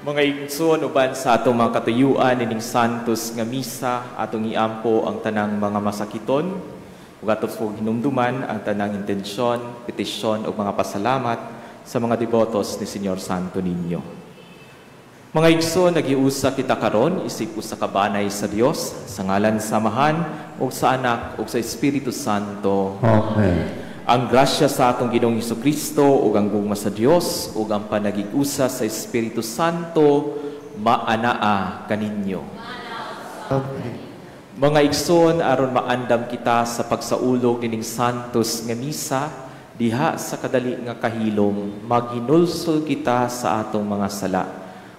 Mga igsoon, uban sa atong mga katuyuan ining Santos nga misa, atong iampo ang tanang mga masakiton ug ato pong hinumduman ang tanang intensyon, petisyon ug mga pasalamat sa mga debotos ni Señor Santo Niño. Mga igsoon, nagiusa kita karon isip usa ka banay sa Dios sa ngalan sa Amahan ug sa Anak ug sa Espiritu Santo. Amen. Ang grasya sa atong Ginoong Hesukristo ug ang gugma sa Dios ug ang panagig-usa sa Espiritu Santo maanaa kaninyo. Amen. Mga igsoon, aron maandam kita sa pagsaulog nining Santos nga misa diha sa kadali nga kahilom, maghinulsol kita sa atong mga sala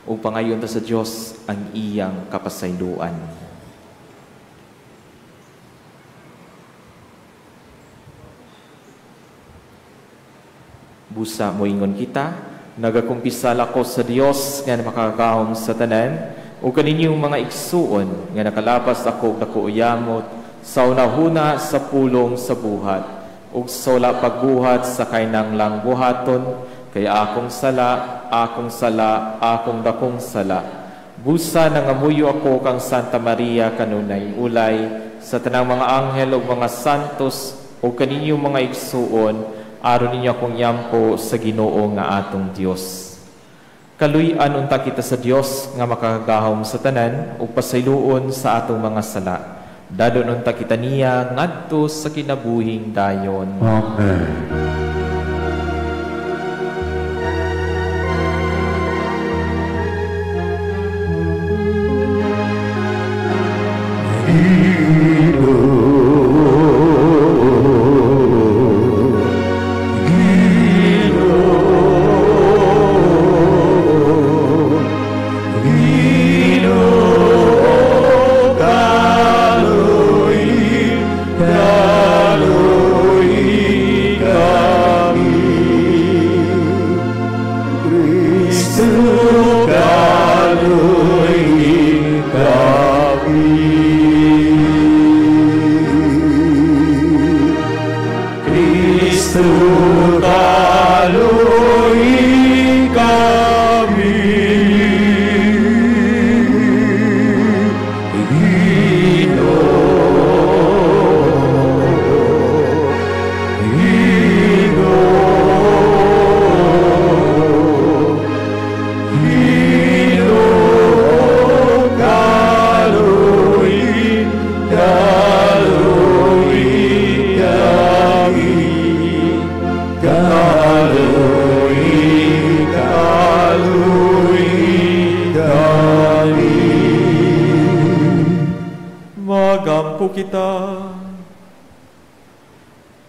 ug pangayon ta sa Dios ang iyang kapasayloan. Busa moingon kita, nagakumpisal ako sa Dios nga makakagahom sa tanan ug kaninyong mga igsuon nga nakalapas ako og dako uyamot sa unahuna sa pulong sa buhat ug sa wala pagbuhat sa kainanglang buhaton, kay akong sala, akong sala, akong dakong sala. Busa nangamuyo ako kang Santa Maria kanunay ulay sa tanang mga anghel ug mga santos ug kaninyong mga igsuon, aron ninyo akong yampo sa Ginoo nga atong Dios. Kaluy-an unta kita sa Dios nga makakagahom sa tanan ug pasayloon sa atong mga sala. Dadon unta kita niya ngadto sa kinabuhing dayon. Amen.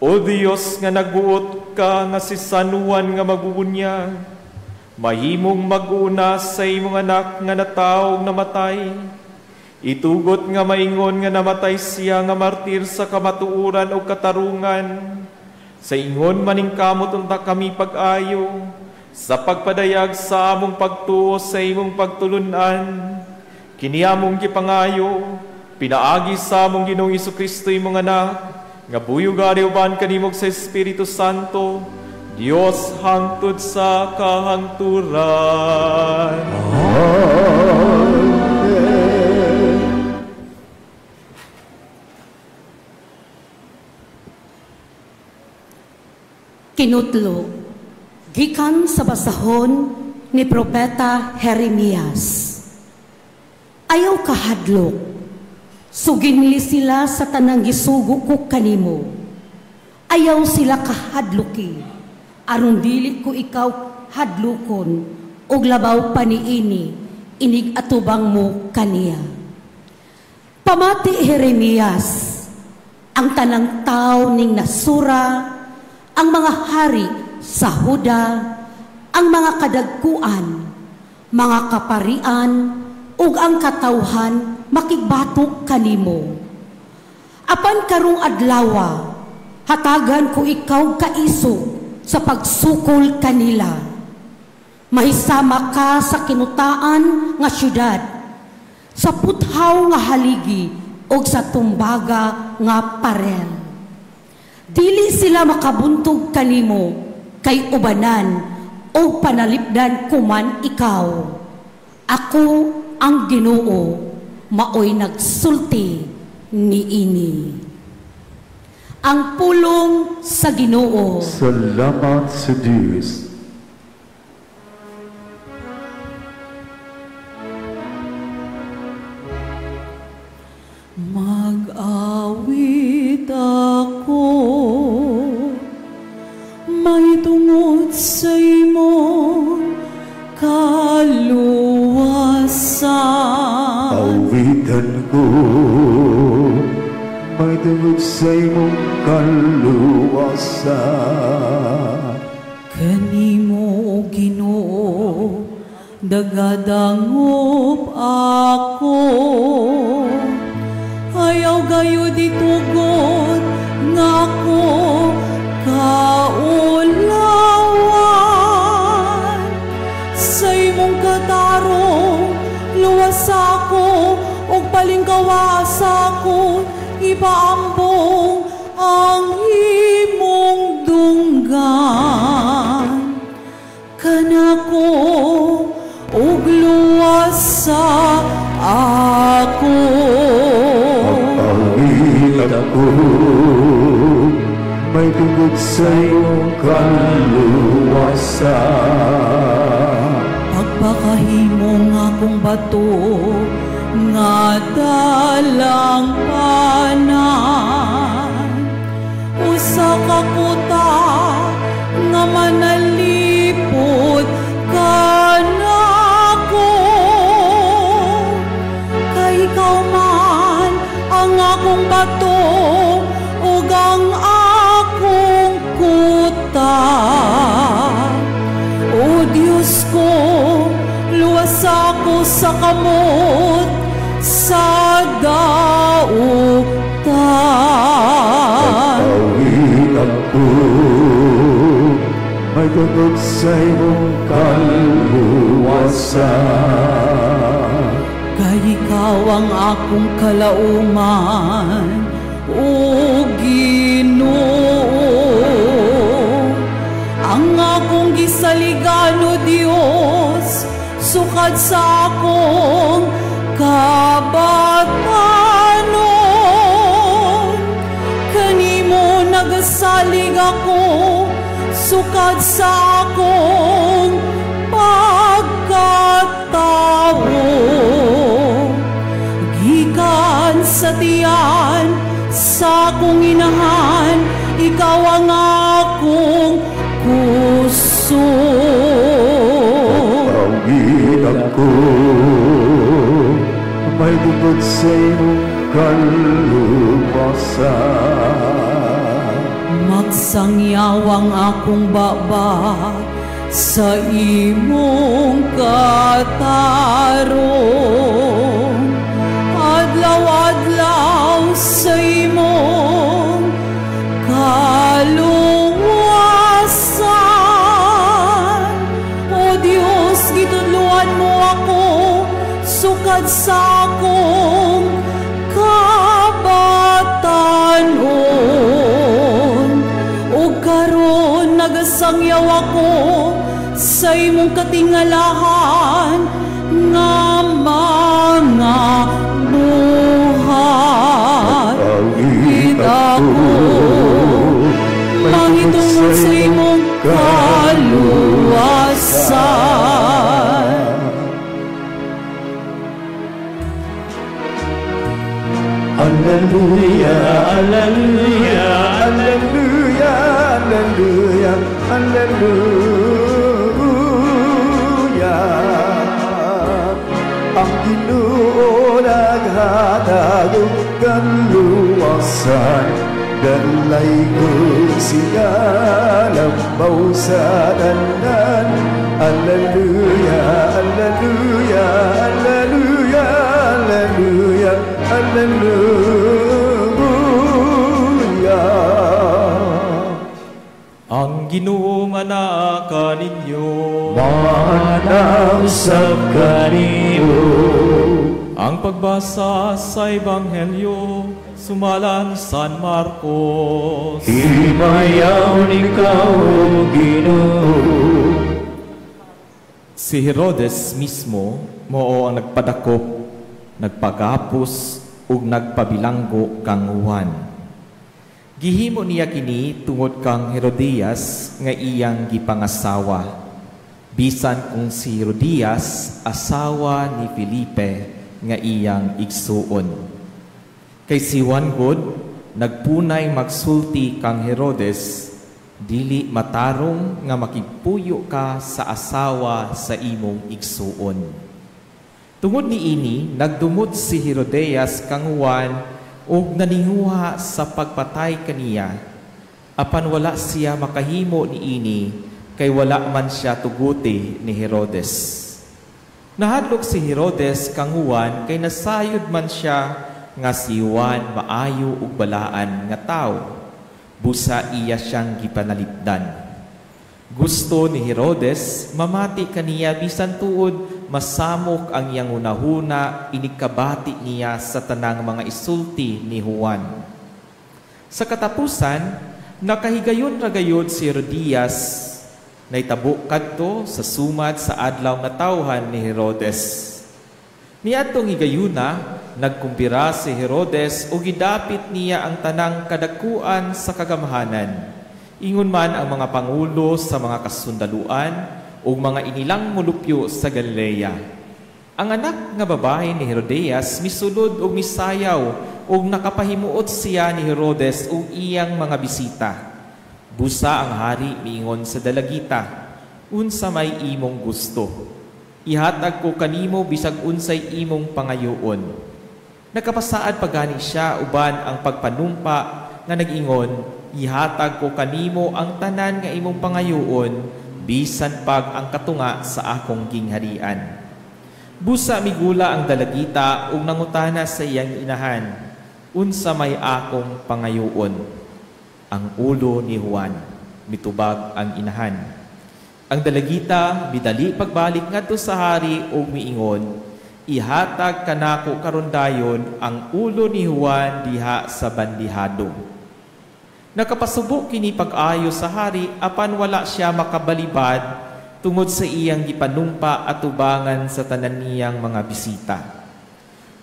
O Dios nga nagbuot ka nga si San Juan nga magbubunyag, mahimong mag-una sa imong anak nga nataog namatay. Itugot nga maingon nga namatay siya nga martir sa kamatuoran o katarungan. Sa ingon maningkamot unta kami pag-ayo, sa pagpadayag sa among pagtuo sa imong pagtulun-an. Kini among gipangayo, pinaagi sa among Ginoong Hesukristo imong anak, nga buyog ari uban kanimog sa Espiritu Santo, Dios hangtod sa kahangturan. Amen. Kinutlo, gikan sa basahon ni Propeta Jeremias. Ayaw kahadlok, suginli sila sa tanang gisugo ko kanimo. Ayaw sila kahadluki, aron dili ko ikaw hadlukon, og labaw pa niini, inig atubang mo kaniya. Pamati Jeremias, ang tanang tao ning nasura, ang mga hari sa Huda, ang mga kadagkuan, mga kaparian, ug ang katawhan makigbatok kanimo. Apan karong adlawa, hatagan ko ikaw kaisog sa pagsukol kanila. Mahisama ka sa kinutaan nga syudad, sa puthaw nga haligi ug sa tumbaga nga parel. Dili sila makabuntog kanimo kay ubanan o panalipdan kuman ikaw. Ako ang Ginoo, maoy nagsulti niini. Ang pulong sa Ginoo. Salamat sa Diyos. Mag-awit ako may tungod sa imong kaluwasan. Awitan ko may tungod sa imong kaluwasan. Kanimo, O Ginoo, dagadangop ako. Ayaw gayud itugot nga ako kaulawan. Sa imong katarong luwas ako ug palingkawas ako, ipaambong ang imong dunggan. Kanako ug luwas sa ako. Awit ako may tungod sa iyong kaluwasan. Pagpakahimo nga akong bato nga dalang panan, usa ka kuta nga manalipod kanako. Kay ikaw man ang akong bato ug ang akong kuta. O Diyos ko, luwas ako sa kamot sa dautan. Awit ako may tungod sa imong kaluwasan. Kay ikaw ang akong kalauman, O Ginoo. Ang akong gisaligan, O Dios, sukad sa akong kabatanon. Kanimo nagasalig ako, sukad sa akong pagkatao. Gikan sa tiyan sa akong inahan, ikaw ang akong kusog. Awit ako may tungod sa imong kaluwasan. Magsangyaw ang akong baba sa imong katarong. Adlaw-adlaw sa imong kaluwasan. O Dios, gitudluan mo ako sukad sa akong kabatanon. O karon nagasangyaw ako sa imong katingalahan nga mga buhat. Awit ako mangitungod sa imong kaluwasan. Alleluia, alleluia, alleluia, alleluia, alleluia. Ang Ginoo naghatag og kaluwasan, dalay ko siya labaw sa tanan. Alleluia, alleluia, alleluia, alleluia, alleluia. Ang Ginoo manaa kaninyo. Manang sa kanimo. Ang pagbasa sa Ebanghelyo sumalan San Marcos. Himayaw ikaw, Ginoo. Si Herodes mismo mao ang nagpadakop, nagpagapos ug nagpabilanggo kang Juan. Gihimo niya kini tungod kang Herodias nga iyang gipangasawa. Bisan kung si Herodias asawa ni Felipe nga iyang igsuon. Kay si Juan gud nagpunay magsulti kang Herodes, dili matarong nga makigpuyo ka sa asawa sa imong igsuon. Tungod niini, nagdumot si Herodias kang Juan ug naninguha sa pagpatay kaniya. Apan wala siya makahimo niini, kay wala man siya tuguti ni Herodes. Nahadlok si Herodes kang Juan kay nasayod man siya nga si Juan maayo ug balaan nga tawo. Busa iya siyang gipanalipdan. Gusto ni Herodes mamati kaniya bisan tuod masamok ang iyang hunahuna inikabati niya sa tanang mga isulti ni Juan. Sa katapusan, nakahigayon ra gayod si Herodias naitabo kadto sa sumad sa adlaw nga tawhan ni Herodes. Niadtong higayuna, nagkumpira si Herodes ug gidapit niya ang tanang kadakuan sa kagamhanan. Ingon man ang mga pangulo sa mga kasundaluan ug mga inilang mulupyo sa Galilea. Ang anak nga babae ni Herodias misulod ug misayaw ug nakapahimuot siya ni Herodes ug iyang mga bisita. Busa ang hari miingon sa dalagita, unsa may imong gusto? Ihatag ko kanimo bisag unsay imong pangayoon. Nakapasaad pagani siya uban ang pagpanumpa nga nag-ingon, ihatag ko kanimo ang tanan nga imong pangayoon, bisan pag ang katunga sa akong gingharian. Busa migula ang dalagita ug nangutana sa iyang inahan, unsa may akong pangayoon? Ang ulo ni Juan, mitubag ang inahan. Ang dalagita midali pagbalik ngadto sa hari ug miingon, ihatag kanako karon dayon ang ulo ni Juan diha sa bandihado. Nakapasubo kini pag-ayo sa hari apan wala siya makabalibad tungod sa iyang gipanumpa at tubangan sa tanan niyang mga bisita.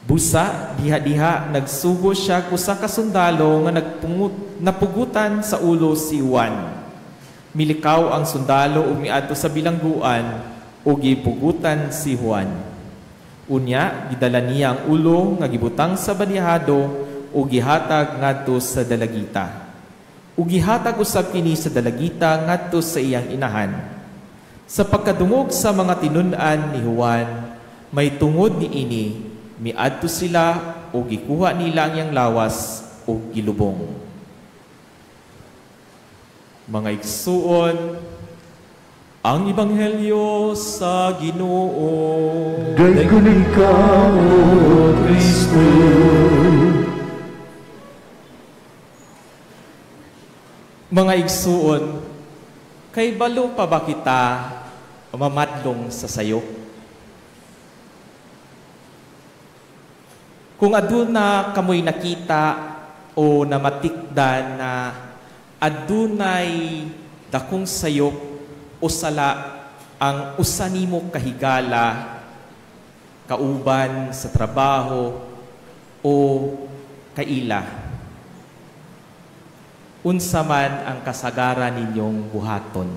Busa diha-diha nagsugo siya usa ka sundalo nga napugutan sa ulo si Juan. Milikaw ang sundalo ug miadto sa bilangguan ug gipugutan si Juan. Unya gidala niya ang ulo nga gibutang sa bandihado ug gihatag ngadto sa dalagita. Ug gihatag usab kini sa dalagita ngadto sa iyang inahan. Sa pagkadungog sa mga tinun-an ni Juan, may tungod niini, miadto sila ug gikuha nila ang iyang lawas ug gilubong. Mga igsuon, ang Ebanghelyo sa Ginoo. Daghang ikaw, O Kristo. Mga igsuon, kay balo pa ba kita mamadlong sa sayop? Kung aduna kamoy nakita o namatikdan na adunay dakong sayop o sala ang usa nimo kahigala, kauban sa trabaho o kaila, unsa man ang kasagaran ninyong buhaton?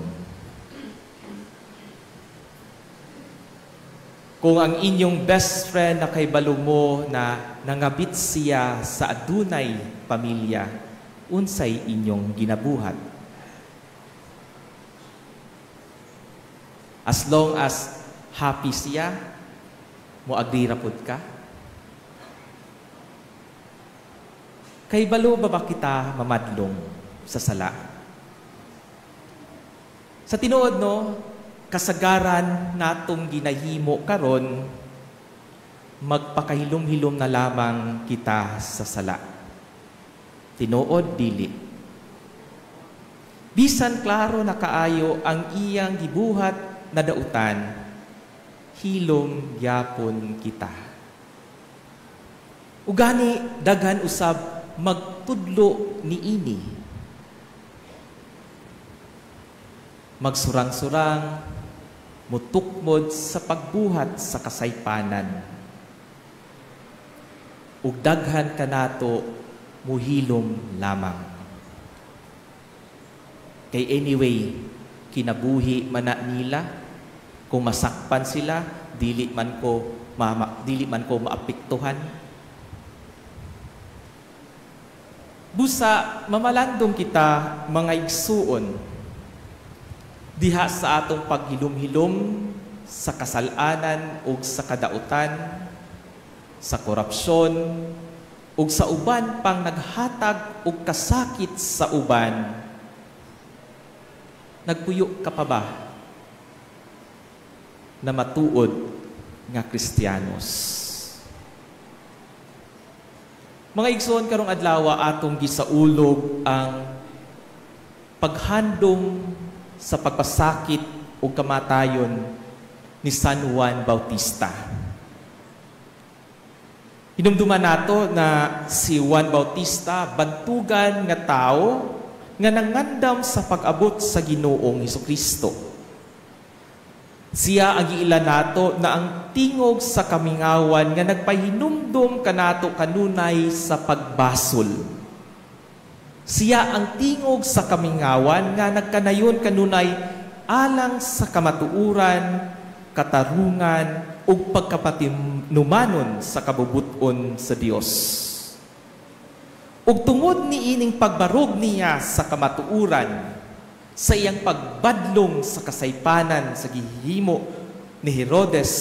Kung ang inyong best friend na kaybalo mo na nangabit siya sa adunay pamilya, unsay inyong ginabuhat? As long as happy siya, mo agree ra pud ka? Kay balo ba ba kita mamadlong sa sala? Sa tinuod, no, kasagaran natong ginahimo karon, magpakahilom-hilom na lamang kita sa sala. Tinuod dili. Bisan klaro na kaayo ang iyang gibuhat na dautan, hilom gyapon kita. Ugani daghan usab magtudlo niini. Magsurang-surang, Mutukmod sa pagbuhat sa kasaypanan. Ug daghan kanato muhilom lamang. Kay anyway, kinabuhi man na nila, kung masakpan sila, dili man ko maapektuhan. Busa mamalandong kita mga igsuon diha sa atong paghilom-hilom sa kasalanan ug sa kadautan, sa korupsyon ug sa uban pang naghatag og kasakit sa uban. Nagpuyo ka pa ba na matuod nga Kristiyanos? Mga igsoon, karong adlaw atong gisaulog ang paghandom sa pagpasakit o kamatayon ni San Juan Bautista. Hinumduman nato na si Juan Bautista bantugan nga tao nga nangandam sa pag-abot sa Ginoong Hesukristo. Siya ang giila nato na ang tingog sa kamingawan nga nagpahinumdum kanato kanunay sa pagbasol. Siya ang tingog sa kamingawan nga nagkanayon kanunay alang sa kamatuoran, katarungan ug pagkapatinumanon sa kabubut-on sa Dios. Ug tungod niining pagbarog niya sa kamatuoran, sa iyang pagbadlong sa kasaypanan sa gihimo ni Herodes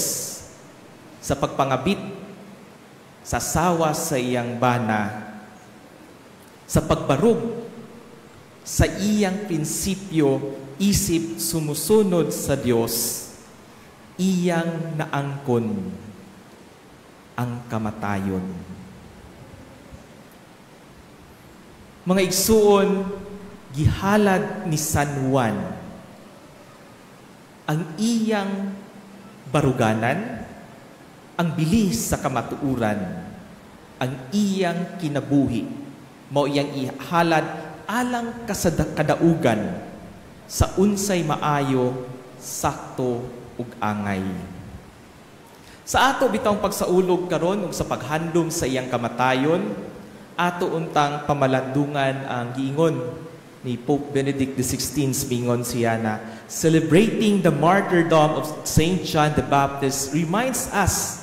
sa pagpangabit sa sawa sa iyang bana, sa pagbarog sa iyang prinsipyo isip sumusunod sa Dios, iyang naangkon ang kamatayon. Mga igsuon, gihalad ni San Juan ang iyang baruganan, ang bilis sa kamatuoran, ang iyang kinabuhi, mao iyang ihalad alang kadaugan sa unsay maayo, sakto ug angay. Sa ato bitawng pagsaulog karon ug sa paghandom sa iyang kamatayon, ato untang pamalandungan ang giingon ni Pope Benedict XVI. Mingon siya na celebrating the martyrdom of Saint John the Baptist reminds us,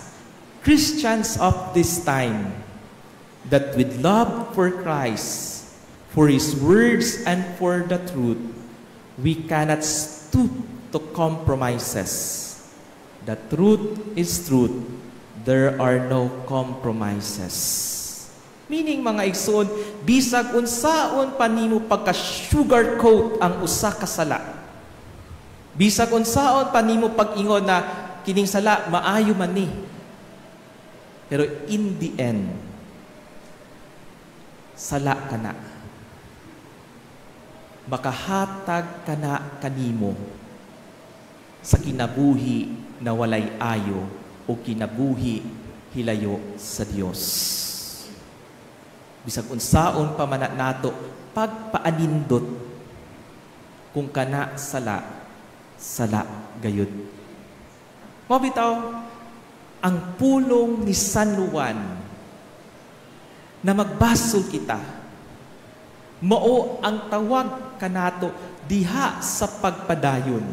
Christians of this time, that with love for Christ, for His words and for the truth, we cannot stoop to compromises. The truth is truth. There are no compromises. Meaning, mga igsoon, bisag unsaon pa nimo pagka-sugarcoat ang usa ka sala, bisag unsaon pa nimo pag-ingon na kining sala maayo man ni, pero in the end, sala ka na. Makahatag ka na kanimo sa kinabuhi na walay ayo o kinabuhi hilayo sa Dios. Bisag unsaon pa man nato pagpaanindot, kung kana sala, sala gayud. Mao bitaw ang pulong ni San Juan na magbasol kita, mao ang tawag kanato diha sa pagpadayon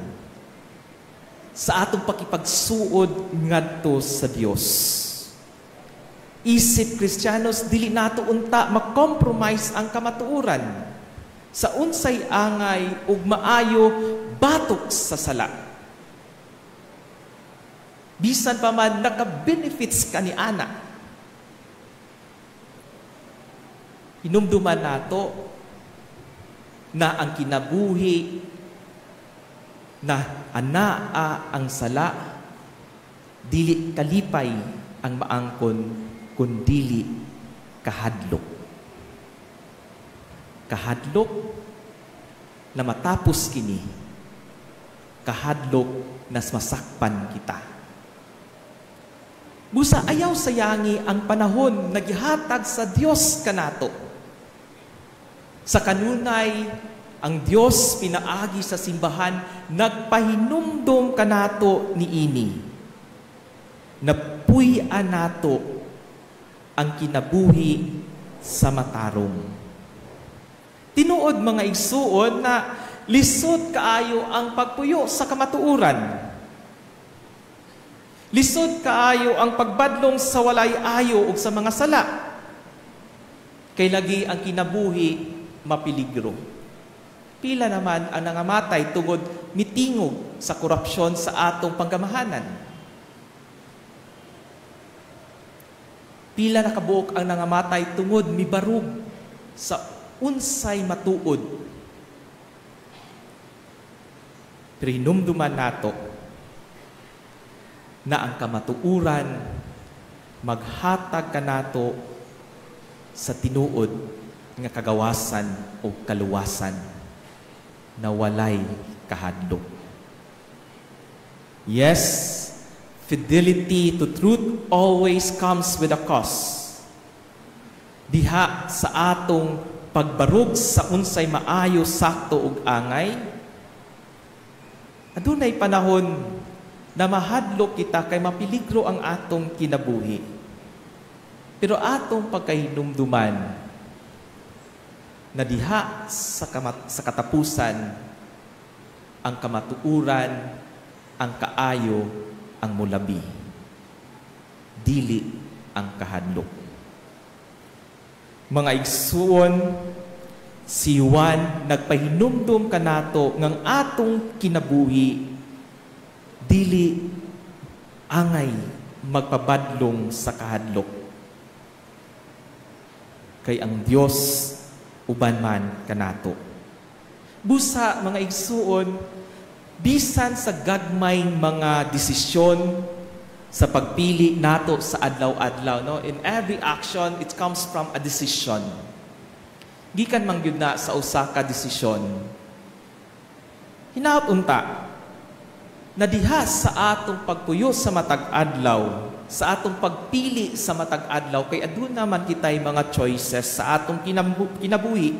sa atong pakipagsuod ngadto sa Dios. Isip Kristiyanos, dili nato unta makompromise ang kamatuoran sa unsay angay ug maayo batok sa sala. Bisan pa man naka-benefits ka ni ana, hinumduman nato na ang kinabuhi na anaa ang sala, dili kalipay ang maangkon kun dili kahadlok. Kahadlok na matapos kini, kahadlok na masakpan kita. Busa ayaw sayangi ang panahon na gihatag sa Dios kanato. Sa kanunay, Ang Dios pinaagi sa simbahan nagpahinumdom kanato niini. Napuy-an nato ang kinabuhi sa matarong. Tinuod, mga igsuon, na lisod kaayo ang pagpuyo sa kamatuoran. Lisod kaayo ang pagbadlong sa walay ayo ug sa mga sala. Kay lagi ang kinabuhi mapiligro. Pila naman ang nangamatay tungod mitingog sa korupsyon sa atong panggamahanan. Pila na kabuok ang nangamatay tungod mibarug sa unsay matuod. Pero hinumduman nato na ang kamatuoran maghatag kanato sa tinuod nga kagawasan o kaluwasan na walay kahadlok. Yes, fidelity to truth always comes with a cost. Diha sa atong pagbarug sa unsay maayo, sakto ug angay, adunay panahon na mahadlok kita kay mapiligro ang atong kinabuhi. Pero atong pagkahinumduman na diha sa katapusan ang kamatuoran, ang kaayo, ang mulabi, dili ang kahadlok. Mga igsuon, si Juan nagpahinumdum kanato ngang atong kinabuhi dili angay magpabadlong sa kahadlok. Kay ang Dios uban man kanato. Busa, mga igsuon, bisan sa gagmay mga desisyon sa pagpili nato sa adlaw-adlaw, no? In every action, it comes from a decision. Gikan man gyud na sa usa ka desisyon. Hinaot unta na diha sa atong pagpuyo sa matag adlaw, sa atong pagpili sa matag adlaw, kay aduna man kitay mga choices sa atong kinabuhi.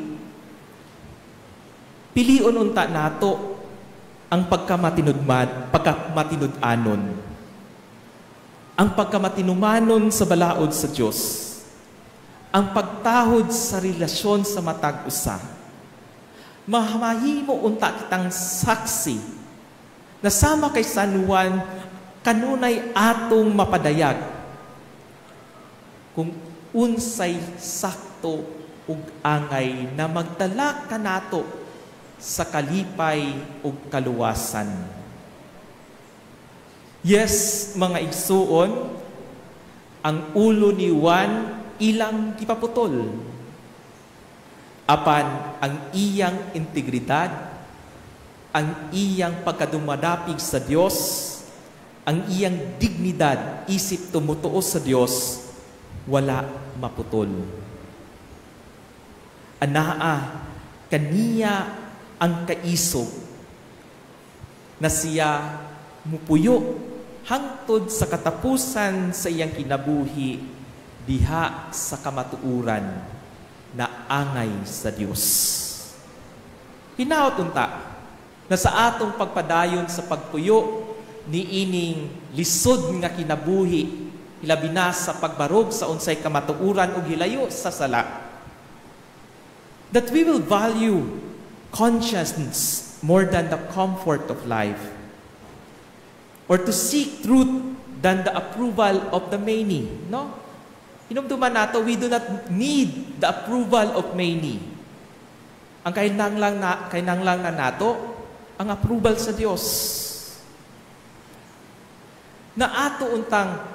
Pilion unta nato ang pagkamatinud-anon. Ang pagkamatinumanon sa balaod sa Dios. Ang pagtahod sa relasyon sa matag usa. Mahimo unta kitang saksi na sama kay San Juan kanunay atong mapadayag kung unsay sakto ug angay na magdala kanato sa kalipay ug kaluwasan. Yes, mga igsuon, ang ulo ni Juan ilang gipaputol. Apan ang iyang integridad, ang iyang pagkadumadapig sa Dios, ang iyang dignidad isip tumutuo sa Dios, wala maputol. Anaa kaniya ang kaisog na siya mupuyo hangtod sa katapusan sa iyang kinabuhi diha sa kamatuoran na angay sa Dios. Hinaot unta na sa atong pagpadayon sa pagpuyo niining lisod nga kinabuhi, hilabi na sa pagbarog sa unsay kamatuoran ug hilayo sa sala, that we will value consciousness more than the comfort of life, or to seek truth than the approval of the many, no? Hinumduman nato, we do not need the approval of many. Ang kainanglang na nato, ang approval sa Dios. Na ato untang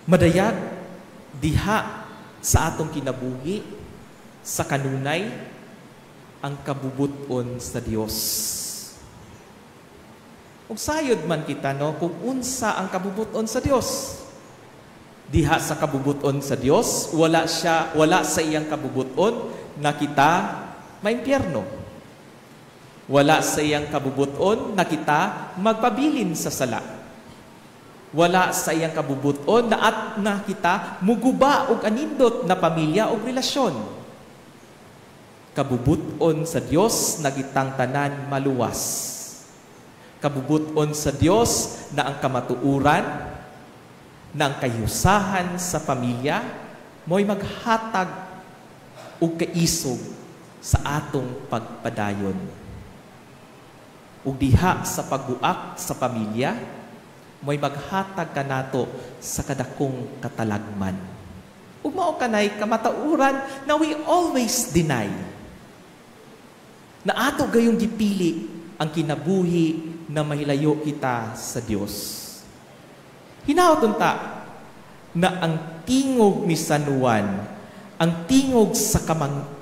madayag diha sa atong kinabuhi, sa kanunay, ang kabubuton sa Dios. Ug sayod man kita, no, kung unsa ang kabubuton sa Dios. Diha sa kabubuton sa Dios, wala sa iyang kabubuton na kita maimpyerno. Wala sa iyang kabubuton na kita magpabilin sa sala. Wala sa iyang kabubuton na at na kita muguba og anindot na pamilya og relasyon. Kabubuton sa Dios na gitang tanan maluwas. Kabubuton sa Dios na ang kamatuuran, na ang kahiusahan sa pamilya mo'y maghatag og kaisog sa atong pagpadayon. Ug diha sa pagbuak sa pamilya, mo'y maghatag kanato sa kadakong katalagman. Ug mao kanay kamatuoran na we always deny. Na ato gayong gipili ang kinabuhi na mahilayo kita sa Dios. Hinaot unta na ang tingog ni San Juan, ang tingog sa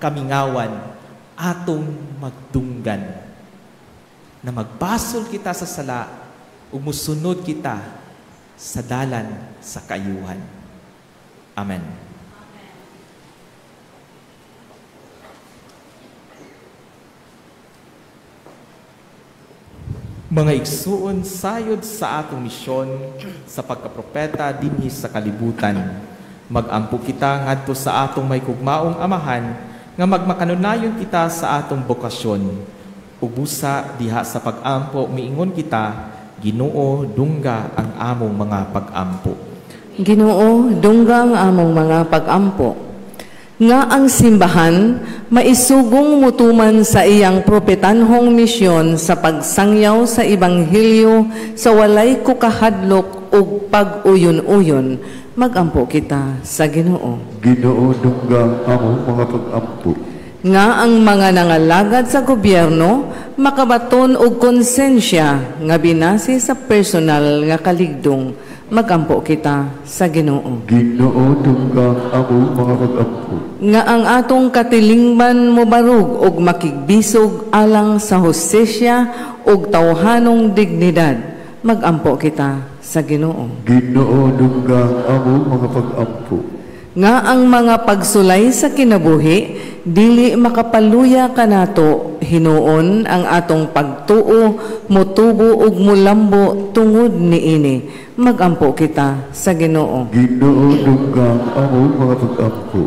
kamingawan, atong magdunggan. Na magbasol kita sa sala, ug musunod kita sa dalan sa kaayuhan. Amen. Mga igsuon, sayod sa atong misyon sa pagkapropeta dinhi sa kalibutan. Mag-ampo kita ngadto sa atong may kugmaong amahan nga magmakanunayon kita sa atong bokasyon. Ubusa diha sa pag-ampo miingon kita, Ginoo, dungga ang among mga pag-ampo. Ginoo, dungga ang among mga pag-ampo. Nga ang simbahan maisugong mutuman sa iyang propetanhong misyon sa pagsangyaw sa ebanghelyo sa walay kukahadlok ug pag-uyon-uyon. Magampo kita sa Ginoo. Ginoo, dungga ang among mga pag-ampo. Nga ang mga nangalagad sa gobyerno makabaton og konsensya nga binase sa personal nga kaligdong. Magampo kita sa Ginoo. Ginoo, dungga ang among mga pag-ampo. Nga ang atong katilingban mobarug og makigbisog alang sa hustisya ug tawhanong dignidad. Magampo kita sa Ginoo. Ginoo, dungga ang among mga pag-ampo. Nga ang mga pagsulay sa kinabuhi dili makapaluya kanato, hinuon ang atong pagtuo motubo ug molambo tungod niini. Magampo kita sa Ginoo. Ginoo, dungga ang among mga pag-ampo.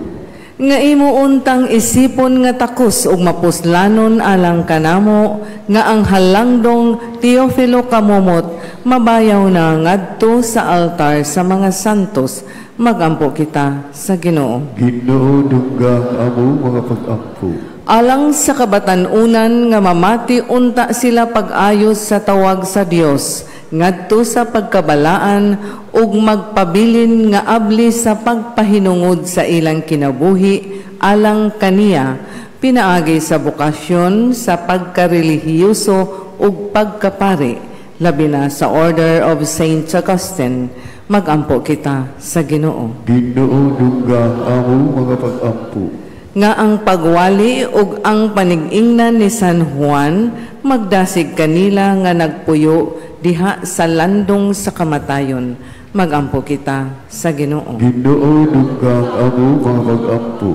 Nga imo untang isipon nga takos ug mapuslanon alang kanamo nga ang halangdong Teofilo Camomot mabayaw na ngadto sa altar sa mga santos. Magampo kita sa Ginoo. Ginoo, dungga ang among mga pag-ampo. Alang sa kabatan-unan nga mamati unta sila pag-ayos sa tawag sa Dios ngadto sa pagkabalaan ug magpabilin nga abli sa pagpahinungod sa ilang kinabuhi alang kaniya, pinaagi sa bokasyon sa pagkarelihiyoso ug pagkapari, labi na sa Order of Saint Augustine. Magampo kita sa Ginoo. Ginoo, dungga ang among mga pag-ampo. Nga ang pagwali ug ang panigingnan ni San Juan magdasig kanila nga nagpuyo diha sa landong sa kamatayon. Magampo kita sa Ginoo. Ginoo, dungga ang among mga pag-ampo.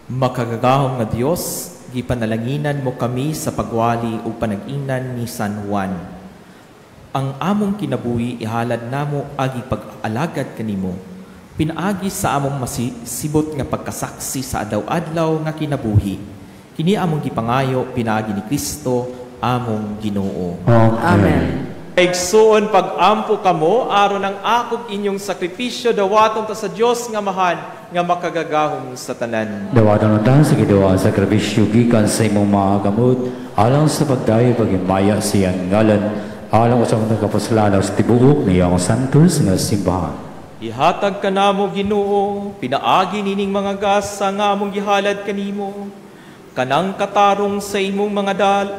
Makagagahom nga Dios, gipanalanginan mo kami sa pagwali ug panag-ingnan ni San Juan. Ang among kinabuhi ihalad namo agi pag-alagad kanimo. Pinaagi sa among masisibot nga pagkasaksi sa adlaw-adlaw nga kinabuhi. Kini among gipangayo pinaagi ni Kristo among Ginoo. Amen. Igsuon, pag-ampo kamo aron ang akog inyong sakripisyo dawaton ta sa Dios nga Amahan nga makagagahom sa tanan. Dawaton ta sa Ginoo ang sakripisyo gikan sa imong mga gamot alang sa pagdayo pagimaya sa iyang ngalan alang sa mga kapuslanan sa tibuok niyang santos nga simbahan. Ihatag kanamo Ginoo pinaagi nining mga gasa nga among gihalad kanimo, kanang katarong sa imong mga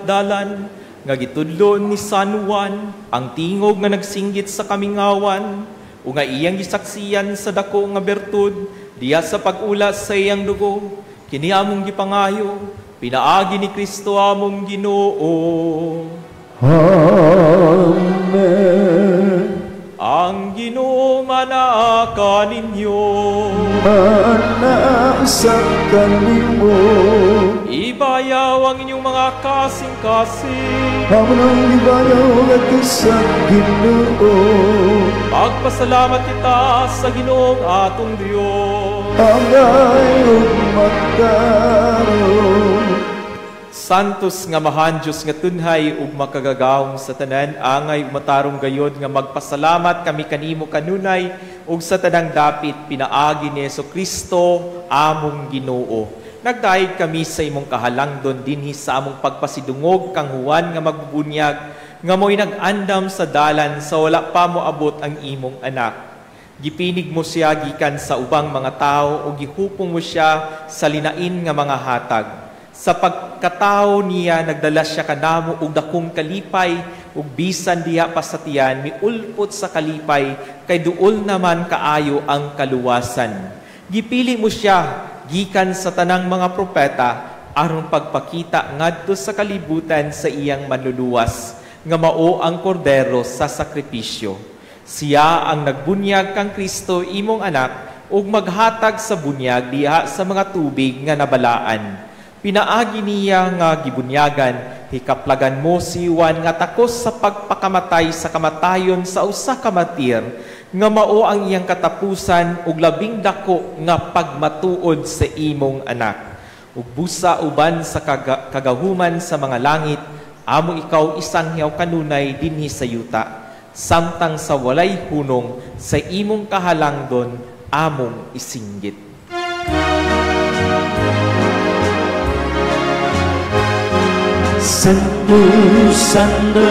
dalan nga gitudlo ni San Juan, ang tingog nga nagsinggit sa kamingawan ug nga iyang gisaksiyan sa dako nga bertud diya sa pag-ulas sa iyang dugo. Kini among gipangayo pinaagi ni Kristo among Ginoo. Amen. Ang Ginoo manaa kaninyo. Manaa sa kanimo. Ibayaw ang inyong mga kasing-kasing. Amo nang ibayaw ngadto sa Ginoo. Pagpasalamat kita sa Ginoong atong Dios. Angay ug matarong. Santos nga Amahan, Dios nga tunhay ug makagagahom sa tanan, angay ug matarong gayod nga magpasalamat kami kanimo kanunay ug sa tanang dapit pinaagi ni Hesukristo among Ginoo. Nagdayeg kami sa imong kahalangdon dinhi sa among pagpasidungog kang Juan nga magbubunyag nga mo'y nag-andam sa dalan sa wala pa moabot ang imong anak. Gipinig mo siya gikan sa ubang mga tawo ug gihupong mo siya sa linain nga mga hatag. Sa pagkatao niya nagdala siya kanamo og dakong kalipay ug bisan diha pa sa tiyan miulpot sa kalipay kay duol naman kaayo ang kaluwasan. Gipili mo siya gikan sa tanang mga propeta aron pagpakita ngadto sa kalibutan sa iyang manluluwas nga mao ang kordero sa sakripisyo. Siya ang nagbunyag kang Kristo imong anak ug maghatag sa bunyag diha sa mga tubig nga nabalaan. Pinaagi niya nga gibunyagan, hikaplagan mo si Juan nga takos sa pagpakamatay sa kamatayon sa usa ka martir, nga mao ang iyang katapusan ug labing dako nga pagmatuod sa imong anak. Ug busa uban sa kagahuman sa mga langit, amo ikaw isangyaw kanunay dinhi sa yuta, samtang sa walay hunong sa imong kahalangdon among isinggit. Santo, Santo,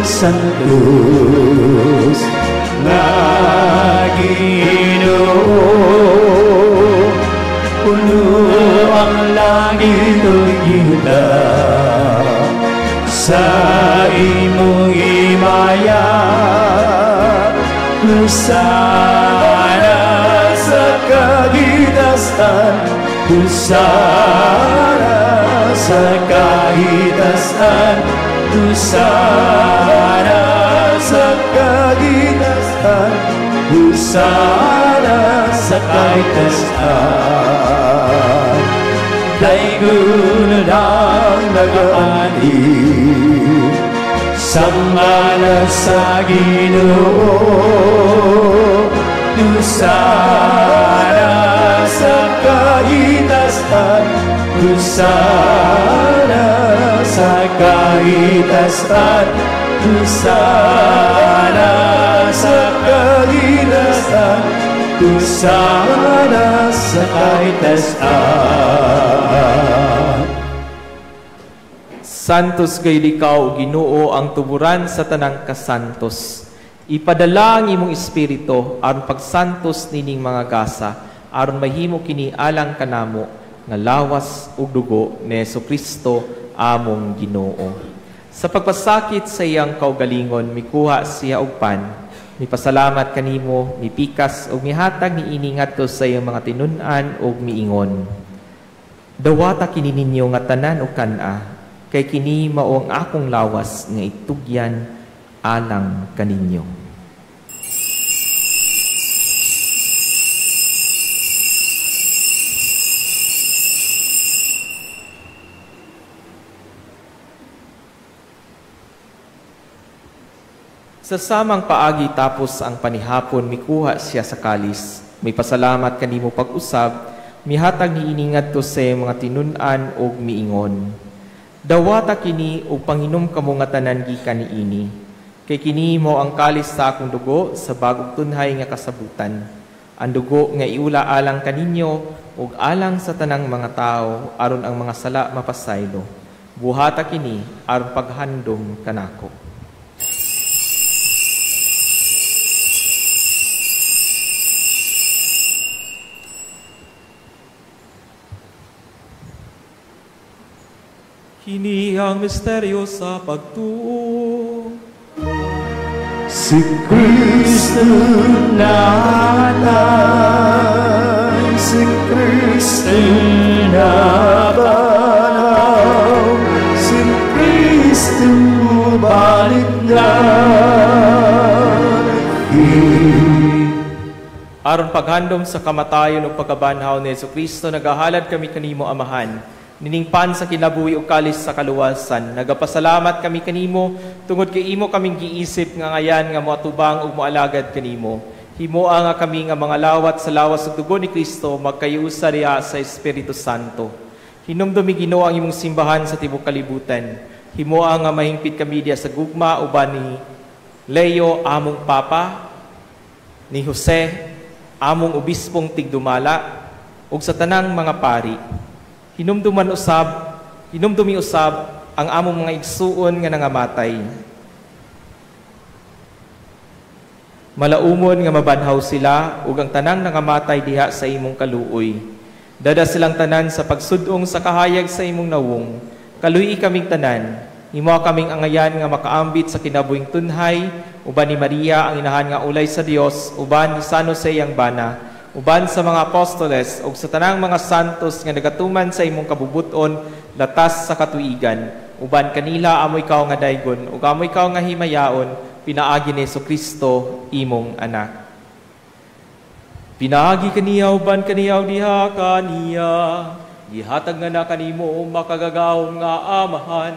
Santos, nga Ginoo, puno ang langit ug yuta sa imong himaya. Hosana sa kahitasan, hosana sa kahitasan, hosana sa kahitasan, hosana sa kahitasan. Daygon ang nagaani sa ngalan sa Ginoo, hosana sa kahitasan, hosana sa kahitasan, hosana sa kahitasan, hosana sa kahitasan. Santos gayud ikaw, Ginoo, ang tuburan sa tanang kasantos. Ipadala ang imong espiritu aron pagsantos nining mga gasa, aron mahimo kini alang kanamo nga lawas ug dugo ni Hesukristo among Ginoo. Sa pagpasakit sa iyang kaugalingon, mikuha siya og pan, mipasalamat kanimo, mipikas ug mihatag niini ngadto sa iyang mga tinun-an ug miingon: Dawata kini ninyo nga tanan og kan-a, kay kini mao ang akong lawas nga itugyan alang kaninyo. Sa samang paagi tapos ang panihapon, mikuha siya sa kalis. May pasalamat kanimo pag-usab, mihatag niini ngadto sa iyang mga tinun-an ug miingon: Dawata kini ug panginom kamo nga tanan gikan niini, kay kini mao ang kalis sa akong dugo sa bagong tunhay nga kasabutan. Ang dugo nga iula alang kaninyo ug alang sa tanang mga tawo aron ang mga sala mapasaylo. Buhata kini aron paghandom kanako. Kini ang misteryo sa pagtuo. Si Kristo namatay, si Kristo nabanhaw, si Kristo balik na. Aron paghandom sa kamatayon ug pagkabanhaw ni Hesukristo, nagahalad kami kanimo, Amahan, niningpan sa kinabuhi o kalis sa kaluwasan. Nagapasalamat kami kanimo tungod kay imo kaming giisip nga ngayan nga moatubang ug moalagad kanimo. Himoa nga kami nga mga lawat sa lawas ug dugo ni Kristo magkayusa diha sa Espiritu Santo. Hinumdumi Ginoo ang imong simbahan sa tibuok kalibutan. Himoa nga mahingpit kami diha sa gugma uban ni Leo among Papa, ni Jose among obispong tigdumala, ug sa tanang mga pari. Hinumdumi usab ang among mga igsuon nga nangamatay. Malaumon nga mabanhaw sila ug ang tanang nangamatay diha sa imong kaluoy. Dada silang tanan sa pagsudong sa kahayag sa imong nawong. Kaluyi kaming tanan, himo kaming angayan nga makaambit sa kinabuhing tunhay, uban ni Maria ang inahan nga ulay sa Dios, uban ni San Jose iyang bana, uban sa mga apostoles ug sa tanang mga santos nga nagatuman sa imong kabubuton latas sa katuigan. Uban kanila amoy ikaw nga daygon ug amoy ikaw nga himayaon, pinaagi ni Jesucristo imong anak. Pinaagi kaniya uban kaniya diha kaniya, gihatag nga na kanimo makagagahom nga amahan,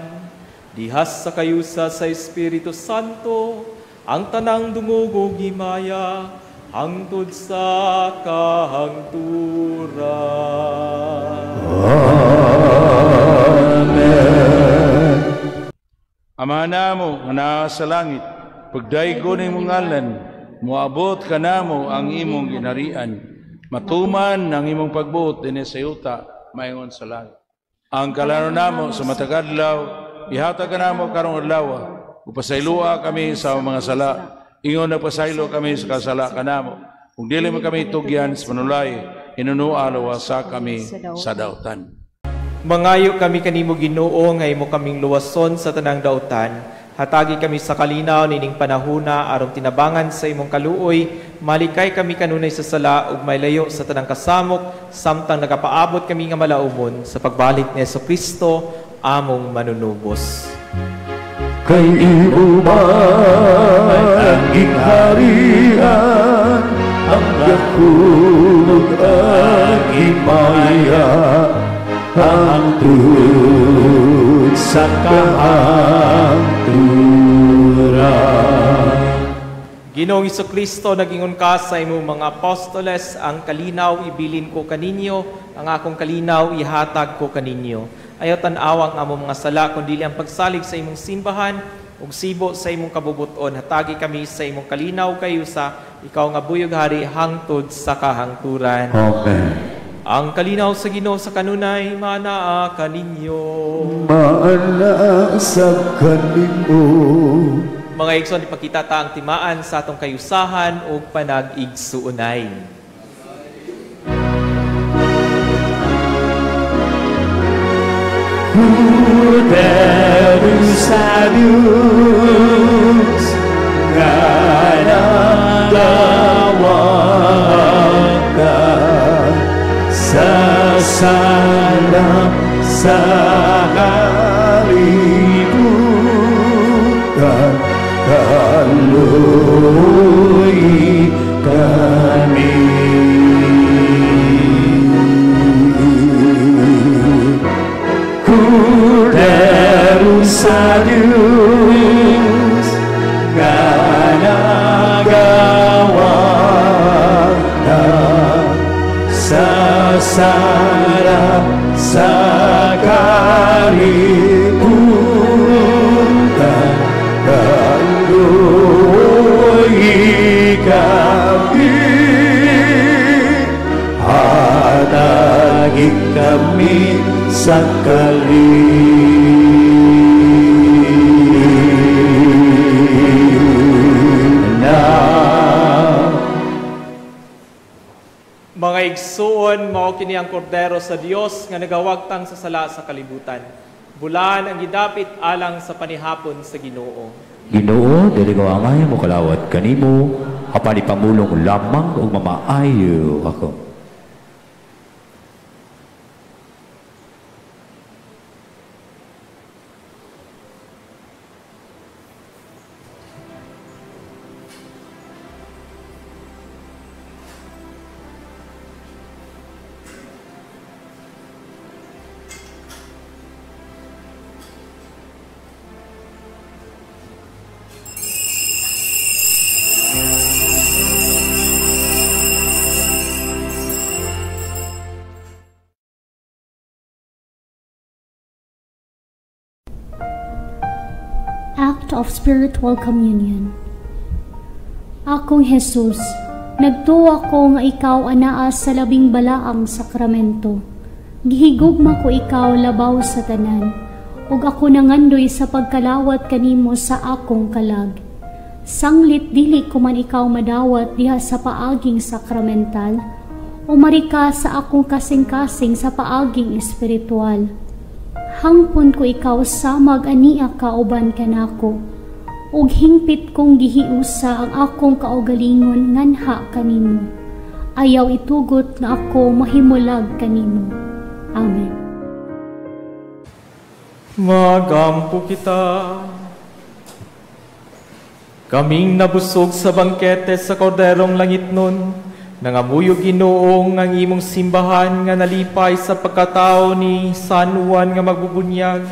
dihas sa kayusa sa Espiritu Santo ang tanang dungog ug himaya hangtod sa kahangturan. Amen. Ama namo nga naa sa langit, pagdaygon imong ngalan, moabot kanamo ang imong ginharian. Matuman ang imong pagbuot dinhi sa yuta maingon sa langit. Ang kalano namo sa matag adlaw ihatag kanamo karong adlaw, ug pasayloa kami sa among mga sala, ingon nagpasaylo kami sa kasala kanamo. Kung dili man kami tugyan sa panulay, hinunua luwasa kami sa dautan. Mangayo kami kanimo Ginoo nga imo kaming luwason sa tanang dautan. Hatagi kami sa kalinaw nining panahuna aron tinabangan sa imong kaluoy, malikay kami kanunay sa sala ug maylayo sa tanang kasamok samtang nagapaabot kami nga malaumon sa pagbalik ni Jesucristo among manunubos. Kay imo man ang gingharian, ang dakog ang himaya, hangtod sa kahangturan. Ginoong Jesucristo, nagingon ka sa imong mga apostoles, ang kalinaw ibilin ko kaninyo, ang akong kalinaw ihatag ko kaninyo. Ayaw tan-awang among mga sala, kundi ang pagsalig sa imong simbahan ug sibo sa imong kabubuton. Hatagi kami sa imong kalinaw kayusa, ikaw nga buyog hari hangtod sa kahangturan. Amen. Ang kalinaw sa Ginoo sa kanunay manaa kaninyo. Maanaa sa kanimo. Mga igsoon, ipakita ta ang timaan sa atong kayusahan ug panag-igsuonay. Kordero sa Diyos nga nagawag ka sa sala sa kalibutan, kaluoy kami. Kordero sa Diyos nga nagawag na sa sala sa kalibutan, kaluoy kami. Hatagi kami sa kalinaw. Mga igsuon, mao kini ang kordero sa Dios nga nagawagtang sa sala sa kalibutan. Bulaan ang gidapit alang sa panihapon sa Ginoo. Ginoo, dili ko angay mo kalawat kanimo, apan ipamulong lamang ug mamaayo ako. Act of Spiritual Communion. Akong Jesus, nagtuwa ko nga ikaw anaa sa labing balaang sakramento. Gihigugma ko ikaw labaw sa tanan, ug ako nangandoy sa pagkalawat kanimo sa akong kalag. Sanglit dili ko man ikaw madawat diha sa paaging sakramental, umari ka sa akong kasing-kasing sa paaging espiritual. Hangpon ko ikaw samag ania kauban kanako, ug hingpit kong gihiusa ang akong kaugalingon nganha kanimo. Ayaw itugot nga ako mahimulag kanimo. Amen. Magampo kita. Kaming nabusog sa bangkete sa Korderong Langit nun, nangamuyo Ginoong ang imong simbahan nga nalipay sa pagkatao ni San Juan nga magbubunyag,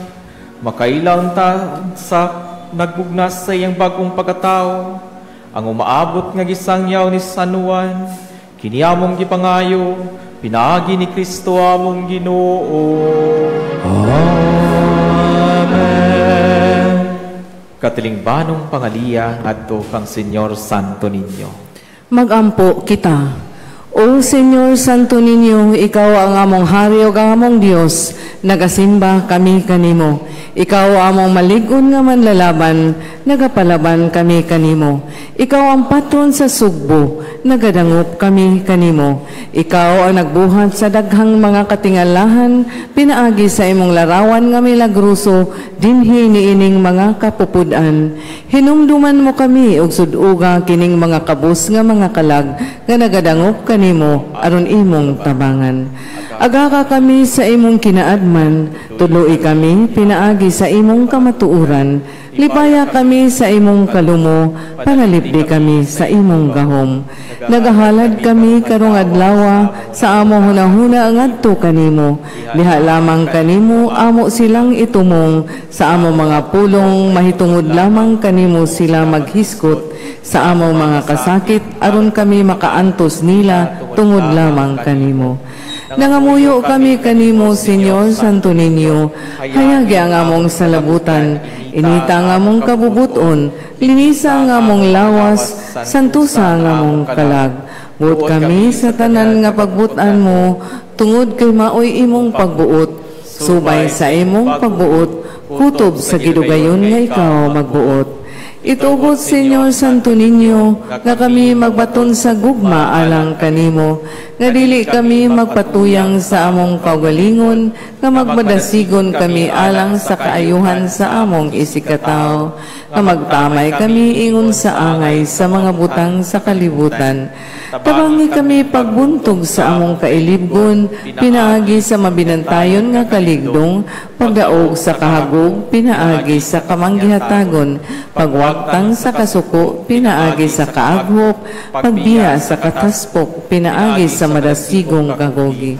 makailang ta sa nagbugnas sa iyang bagong pagkatao, ang umaabot nga gisangyaw ni San Juan, kini among gipangayo, pinaagi ni Kristo among Ginoo. Amen. Katilingbanong pangaliya ngadto kang Señor Santo Niño. Magampo kita. O Señor Santo Niño, ikaw ang among hari ug ang among Dios, nagasimba kami kanimo. Ikaw ang among malig-on nga manlalaban, nagapalaban kami kanimo. Ikaw ang patron sa Sugbo, nagadangop kami kanimo. Ikaw ang nagbuhat sa daghang mga katingalahan, pinaagi sa imong larawan nga milagroso, dinhi niining mga kapupud-an. Hinumduman mo kami og sud-uga kining mga kabus nga mga kalag nga nagadangop kanimo aron imong tabangan. Agaka kami sa imong kinaadman, tudloi kami pinaagi sa imong kamatuoran. Lipaya kami sa imong kalumo, panalipdi kami sa imong gahom. Nagahalad kami karong adlawa sa among hunahuna ngadto kanimo. Diha lamang kanimo amo silang itumong, sa among mga pulong mahitungod lamang kanimo sila maghisgot, sa among mga kasakit aron kami makaantos nila tungod lamang kanimo. Nangamuyo kami kanimo, Señor Santo Niño, hayagi ang among salabutan, inita ang among kabubuton, linisa ang among lawas, santusa ang among kalag. Buot kami sa tanan nga pagbutan mo, tungod kay maoy imong pagbuot, subay sa imong pagbuot, kutob sa gidugayon nga ikaw magbuot. Itugot, Señor Santo Niño, nga kami magbaton sa gugma alang kanimo, nga dili kami magpatuyang sa among kaugalingon, nga magmadasigon kami alang sa kaayuhan sa among isikataw, nga magtamay kami ingon sa angay sa mga butang sa kalibutan. Tabangi kami pagbuntog sa among kailibgon, pinaagi sa mabinantayon nga kaligdong, pagdaog sa kahagog, pinaagi sa kamanggihatagon, pagwagtang sa kasuko, pinaagi sa kaaghok, pagbiya sa kataspok, pinaagi sa madasigong kagogi.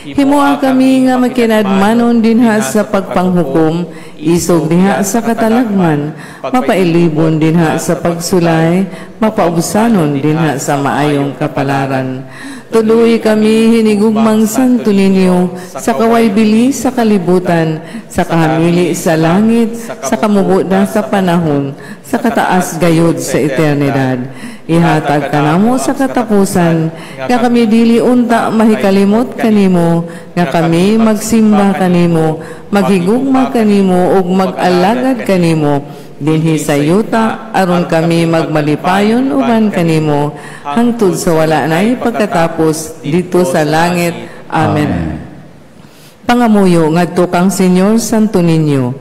Himoa kami nga makinadmanon dinha sa pagpanghukom, isog diha sa katalagman, mapailibon dinha sa pagsulay, mapaubsanon dinha sa maayong kapalaran. Tuloy kami hinigugmang Santo Niño sa kawaybili sa kalibutan, sa kahamili sa langit, sa kamubuda sa panahon, sa kataas gayod sa eternidad. Ihatag kanamo sa katapusan, nga kami dili unta mahikalimot kanimo, nga kami magsimba kanimo, maghigugma kanimo ug mag-alagad kanimo dinhi sa yuta, aron kami magmalipayon uban kanimo hangtod sa wala nay pagkatapos dito sa langit. Amen. Pangamuyo ngadto kang Señor Santo Niño,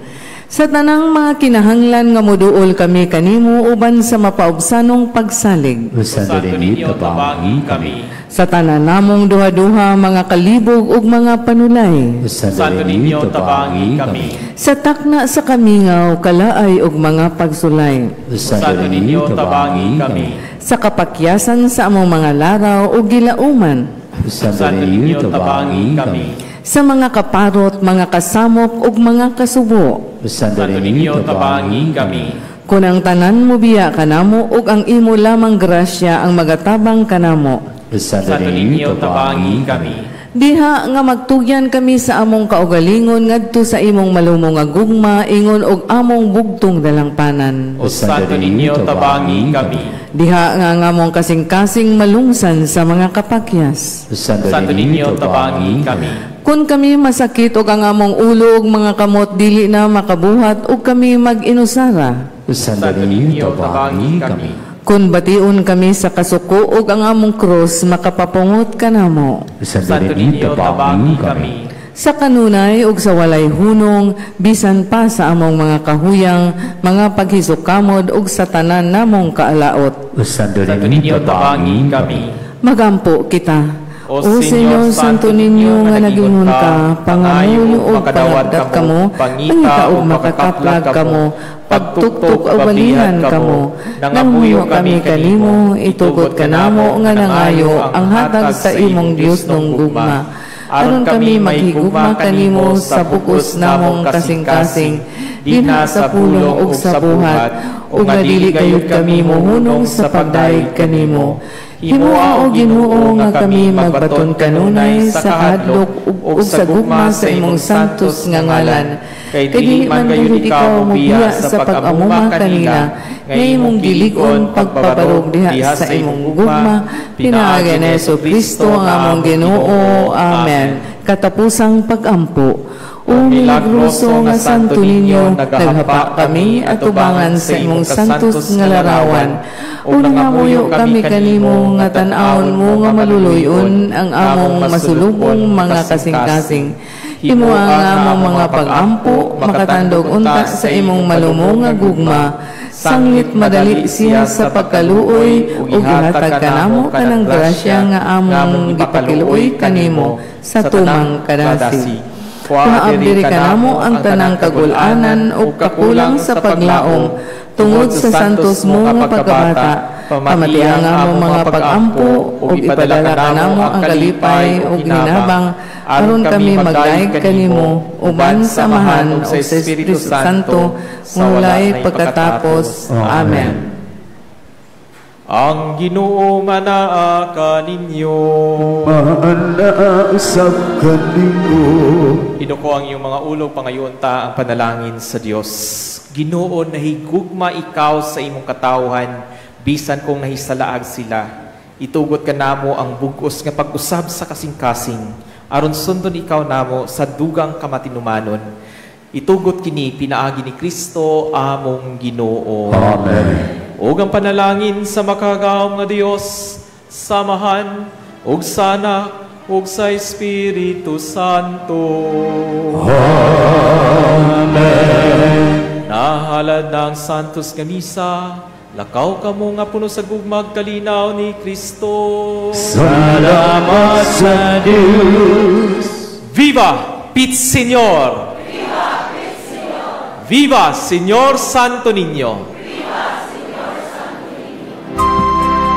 sa tanang mga kinahanglan nga moduol kami kanimo uban sa mapaubsanong pagsalig. Santo Niño, tabangi kami. Sa tanan namong duha-duha mga kalibog ug mga panulay. Santo Niño, tabangi kami. Sa takna sa kamingaw, kalaay ug mga pagsulay. Santo Niño, tabangi kami. Sa kapakyasan sa among mga laraw ug gilauman. Santo Niño, tabangi kami. Sa mga kaparot, mga kasamok ug mga kasubo. Santo Niño, tabangi kami. Kun ang tanan mo biya kanamo ug ang imo lamang grasya ang magatabang kanamo. Santo Niño, tabangi kami. Diha nga magtugyan kami sa among kaugalingon ngadto sa imong malumong nga gugma ingon og among bugtong dalangpanan. O Santo Niño, tabangi kami. Diha nga ang among kasing-kasing malungsan sa mga kapakyas. Santo Niño, tabangi kami. Kung kami masakit og ang among ulo ug mga kamot dili na makabuhat ug kami mag-inusara. Santo Niño, tabangi kami. Kung bation kami sa kasuko ug ang among krus makapapungot kanamo. Santo Niño, tabangi kami. Sa kanunay ug sa walay hunong, bisan pa sa among mga kahuyang, mga paghisukamod ug sa tanan namong kaalaot. Santo Niño, tabangi kami. Magampo kita. O Señor Santo Niño nga nagingon ka, pangamuyo ug pangaddat kamo, pangita ug makakaplag kamo, pagtuktok o balihan kamo, nangamuyo kami kanimo, itugot kanamo nga nangayo ang hatag sa imong Dios nung gugma. Aron kami maghigugma kanimo sa bugos namong kasing-kasing, dinha sa pulong ug sa buhat, ug nga dili gayud kami mohunong sa pagdayeg kanimo. Himoa o Ginoo nga kami magbaton kanunay sa kahadlok ug sa gugma sa imong santos nga ngalan. Kay dili man gayud ikaw mobiya sa pag-amuma kanila, nga imong gilig-on pagpabarog diha sa imong gugma, pinaagi ni Hesus Kristo ang among Ginoo. Amen. Katapusang pag-ampo. O milagroso nga Santo Niño, naghapa kami atubangan sa imong santos nga larawan. O nangamuyo kami kanimo nga tan-awon mo nga maluluyon ang among masulubong mga kasing-kasing. Himo ang among mga pag-ampo, makatandog unta sa imong malumong nga gugma. Sanglit madali siya sa pagkaluoy ug gihatag kanamo kanang grasya nga among gipakiluoy kanimo sa tumang kadasi. Kuha diri kanamo ang tanang kagul-anan ug kakulang sa paglaom tungod sa santos mo nga pagkabata. Pamati ang among mga pag-ampo ug ipadala kanamo ang kalipay ug hinabang aron kami magdayeg kanimo uban sa Amahan ug sa Espiritu Santo mulay pagkatapos. Amen. Ang Ginoo manaa kaninyo. Manaa usab kanimo. Inuko ang iyong mga ulo, pangayoon ta ang panalangin sa Dios. Ginoo, nahigugma ikaw sa imong katawhan, bisan kung nahisalaag sila. Itugot ka namo ang bugos nga pag-usab sa kasing-kasing, aron sundon ikaw namo sa dugang kamatinumanon. Itugot kini pinaagi ni Kristo among Ginoo. Amen. Ug ang panalangin sa makagagahom nga Dios, Samahan ug sa Anak ug sa Espiritu Santo. Amen. Nahalad na ang Santos nga Misa, lakaw kamo nga puno sa gugmag kalinaw ni Kristo. Salamat sa Dios. Viva Pit Señor! Viva Pit Señor! Viva Señor Santo Niño!